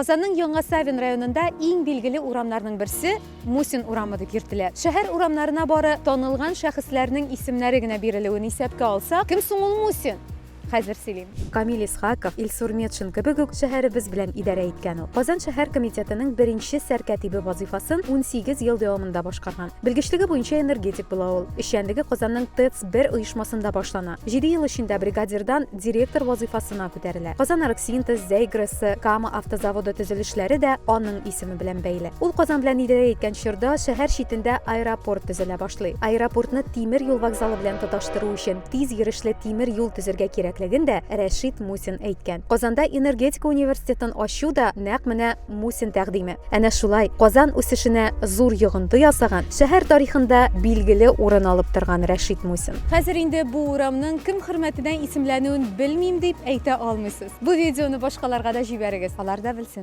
Казанның Яңа Савин районында иң билгеле урамнарның берсе Мусин урамы дип йөртелә. Шәһәр урамнарына бары танылган шәхесләрнең исемнәре генә бирелүен исәпкә алсак, кем соң ул Мусин? Хәзер сөйлим. Камил Исхаков, Илсур Метшин кебек үк шәһәребез белән идарә иткән ул. Казан шәһәр комитетының беренче сәркатибе вазыйфасын 18 ел дәвамында башкарган. Белгечлеге буенча энергетик була ул. Эшчәнлеге Казанның ТЭЦ-1 оешмасында башлана. Җиде ел эчендә бригадирдан директор вазыйфасына күтәрелә. Казан Оргсинтез, Зәй ГРЭСы, Кама автозаводы төзелешләре дә аның исеме белән бәйле. Ул Казан белән идарә иткән чорда шәһәр читендә аэропорт төзелә башлый. Аэропортны тимер юл вокзалы белән тоташтыру өчен тиз йөрешле тимер юл төзергә кирәклеген дә Рәшит Мусин әйткән. Казанда энергетика университетын ачу да нәкъ менә Мусин тәкъдиме. Әнә шулай, Казан үсешенә зур йогынты ясаган, шәһәр тарихында билгеле урын алып торган Рәшит Мусин. Хәзер инде бу урамның кем хөрмәтенә исемләнүен белмим дип әйтә алмыйсыз. Бу видеоны башкаларга да җибәрегез, алар да белсен.